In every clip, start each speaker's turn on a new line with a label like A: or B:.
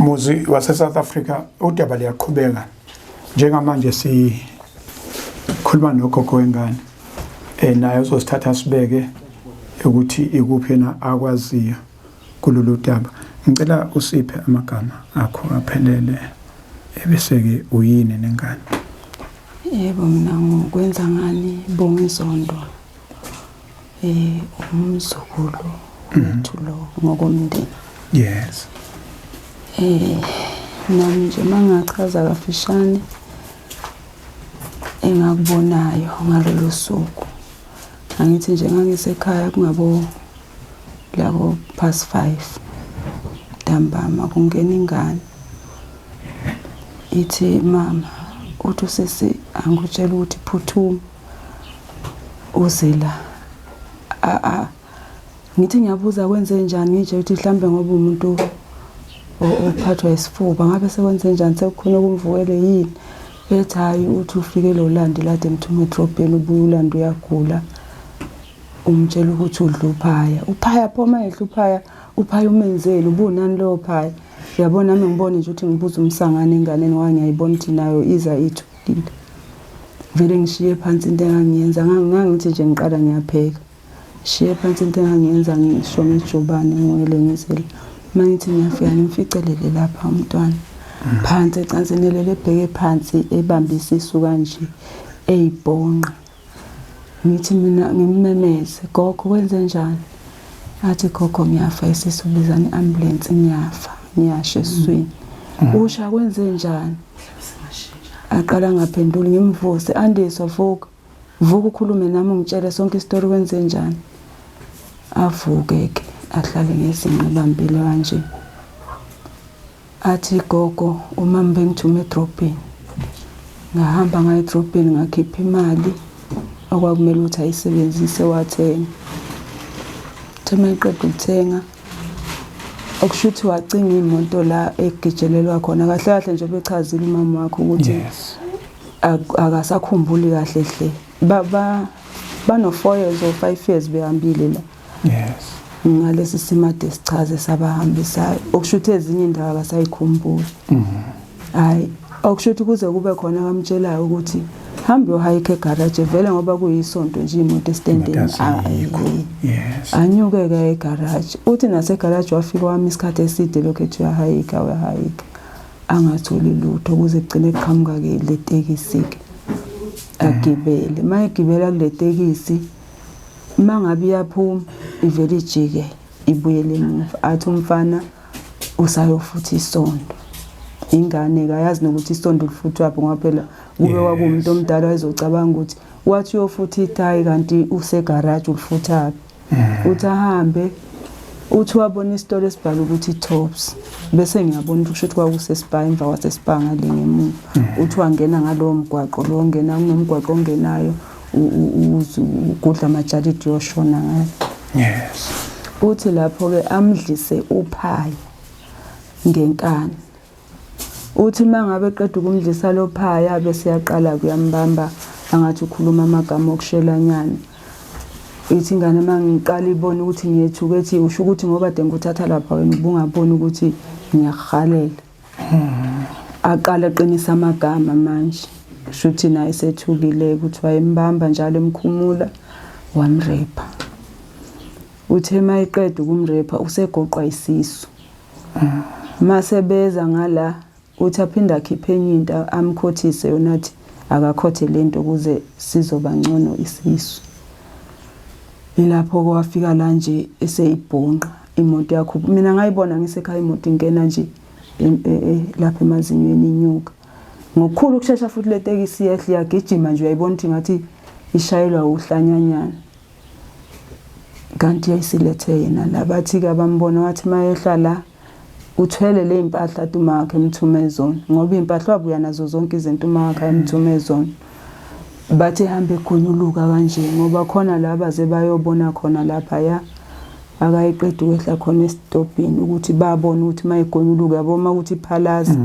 A: Muzi wase South Africa udaba liyaqhubeka njengamanje sikhuluma nogogo wengane eh naye uzosithatha sibeke ukuthi ikuphi yena akwaziyo kulolu daba. Ngicela usiphe amagama akho aphelele ebese-ke uyini nengane.
B: Yebo, mina ngokwenza ngani Bongizondo umzukulu wethu lo ngokomndeni.
A: Yes.
B: Nami nje mangachaza kafishane engakubonayo ngalolu suku. Angithi nje ngangisekhaya kungabo labo past 5 ntambama kungena ingane ithi mama uthi usisi angikutshela ukuthi phuthuma uze la. A ngithi ngiyabuza kwenze njani ngitshe ukuthi mhlambe ngoba umuntu ophathwa isifuba ngabe sekwenze njani sekukhona okumvukele yini. Ethi hhayi uthi ufike lo landi lade emthume edrobheni ubuye ulandi uyagula umtshela ukuthi udla uphaya. Uphaya pho uma edla uphaya, uphaya umenzeli ubunani lowo phaya. Uyabona nami ngibone nje ukuthi ngibuza umsangano enganeni ngoba ngiyayibona ukuthi nayo iza ithukile. Vele ngishiye phansi into engangiyenza ngangithi nje ngiqala ngiyapheka. Shiye phansi into engangiyenza ngisho ngejubane ngiwele ngizele. Uma ngithi ngiyafika ngimficelele lapha umntwana. Phansi ecansini elele ebheke phansi ebambe isisu kanje eyibhonqa. Ngithi mina ngimmemeze gogo kwenze njani? Athi gogo ngiyafa isisu bizani i-ambulance ngiyafa ngiyasha esiswini. Usha kwenze njani? Aqala ngaphenduli ngimvuse Andiswa vuka. Vuka ukhulume nami ungitshele sonke isitori kwenze njani. Avuke ke ahlale ngezinqa ebambile kanje. Athi gogo umama bengithume edrobheni. Ngahamba ngaya edrobheni ngakhipha imali okwakumele ukuthi ayisebenzise wathenga. Uthe uma eqeda ukuthenga okusho ukuthi wacinga imoto la egijelelwa khona kahle kahle nje bechazile umama wakho ukuthi
A: Yes.
B: Akasakhumbuli kahle hle. Ba bano 4 years or 5 years behambile la.
A: Yes.
B: Ngalesi simade sichaze sabahambisayo okusho ukuthi ezinye indawo akasayikhumbuli. Hayi okusho ukuthi kuze kube khona abamtshelayo ukuthi hamba uyohayikha egaraji vele ngoba kuyisonto nje imoto estendeni.
A: Imoto azikho. Yes.
B: Anyuke-ke egaraji uthi nasegaraji wafika wami isikhathi eside lokhu ethi uyahayikha uyahayikha angatholi lutho kuze kugcine kuqhamuka-ke le tekisi-ke agibele. Uma egibela kule tekisi uma ngabe iyaphuma ivele ijike ibuyele emuva athi umfana usayofutha isondo. Ingane kayazi nokuthi isondo lifuthwaphi ngoba phela kube kwakuwumuntu omdala wayezocabanga ukuthi wathi uyofutha ithayi kanti usegaraji ulifuthaphi. Uthi ahambe uthi wabona isitolo esibhala ukuthi Tops bese ngiyabona ukuthi kusho ukuthi kwakusespa emva kwasespa ngale ngemuva. Uthi wangena ngalowo mgwaqo lo ongena kunomgwaqo ongenayo ugudla amajalidi yoshona ngayo.
A: Yes.
B: Uthi lapho ke amdlise uphaya ngenkani. Uthi mangabe eqeda ukumdlisa lo phaya bese yaqala kuyambamba angathi ukhuluma amagama okushelanyana. Ithi ingane mangiqala ibona ukuthi ngiyethuka ethi usho ukuthi ngoba de ngikuthatha lapha wena ubungaboni ukuthi ngiyakuhalela. Aqala eqinisa amagama manje. Shuthi naye sethukile ukuthi wayembamba njalo emkhumula wamrepa. Uthe mayiqeda ukumrepa usegoqwa isisu. Mase beza ngala uthi aphinde akhiphe enye into amkhothise yona athi akakhothe lento ukuze sizoba ngcono isisu. Ilapho kwafika la nje eseyibhonqa imoto yakho. Mina ngayibona ngisekhaya imoto ingena nje lapha emazinyweni inyuka. Ngokukhulu ukushesha futhi le tekisi yehla iyagijima nje uyayibona ukuthi ngathi ishayelwa uhlanyanyana. Kanti yayisilethe yena la bathi-ke abambona wathi mayehla la uthwele le mpahla athi uma wakhe emthume zona ngoba iy'mpahla wabuya nazo zonke izinto uma wakhe emthume zona. Bathi ehambe egonyuluka kanje ngoba khona la baze bayobona khona laphaya akayiqeda ukwehla khona esitobhini ukuthi babone ukuthi uma igonyuluka yabo uma ukuthi iphalaza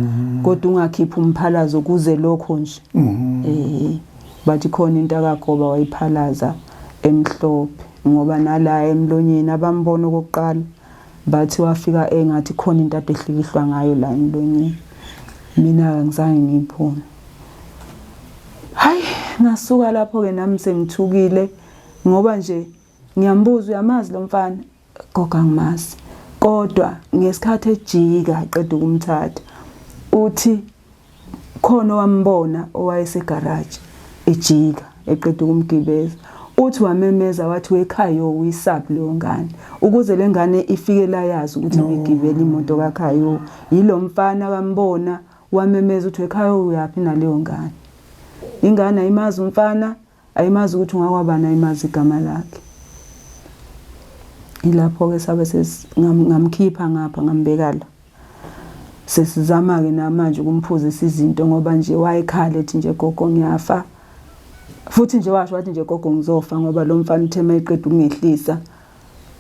B: kodwa ungakhiphi umphalazo kuze lokho nje. Bathi khona into akagoba wayiphalaza emhlophe ngoba nala emlonyeni abambona okokuqala Bathi wafika engathi khona into ade ehlikihlwa ngayo la emlonyeni. Mina angizange ngiyibone. Hayi, ngasuka lapho ke nami sengithukile ngoba nje ngiyambuza uyamazi lo mfana gogo angimazi. Kodwa ngesikhathi ejika qeda ukumthatha uthi khona owambona owayesegaraji ejika eqeda ukumgibeza uthi wamemeza wathi wekhayo uyisaphi leyo ngane ukuze le ngane ifike la yazi ukuthi ibigibela imoto kakhayo yilo mfana bambona wamemeza uthi wekhayo uyaphi naleyo ngane ingane ayimazi umfana ayimazi ukuthi ungakwabani ayimazi igama lakhe ilapho-ke sabe ngamkhipha ngapha ngambeka la sesizama-ke namanje ukumphuzisa izinto ngoba nje wayekhala ethi nje gogo ngiyafa futhi nje washo wathi nje gogo ngizofa ngoba lo mfana uthe uma eqeda ukungehlisa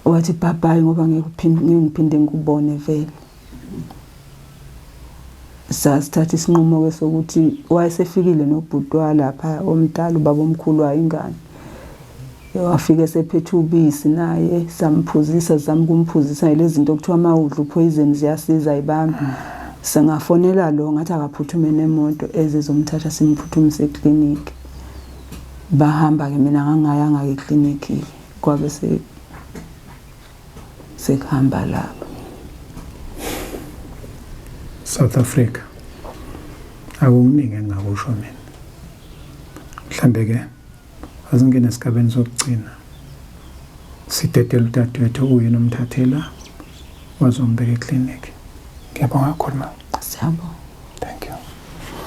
B: wathi bye ngoba ngeke ngiphinde ngikubone vele sasithatha isinqumo-ke sokuthi wayesefikile nobhuti walapha omdala ubaba omkhulu wayo ingane wafike sephethe ubisi naye samphuzisa zama ukumphuzisa lezi zinto okuthiwa uma udla uphoyizeni ziyasiza ibambe singafonela lo ngathi akaphuthume nemoto ezizomthatha simphuthumise ekliniki bahamba-ke mina ngangayanga-ke ekliniki kwabe sekuhamba laba
A: South Africa akukuningi engingakusho mina mhlambe ke asingene esigabeni sokugcina sidedele udadewethu uyena omthathela wazombeka eklinikhi ngiyabonga kakhulu ma
B: siyabonga.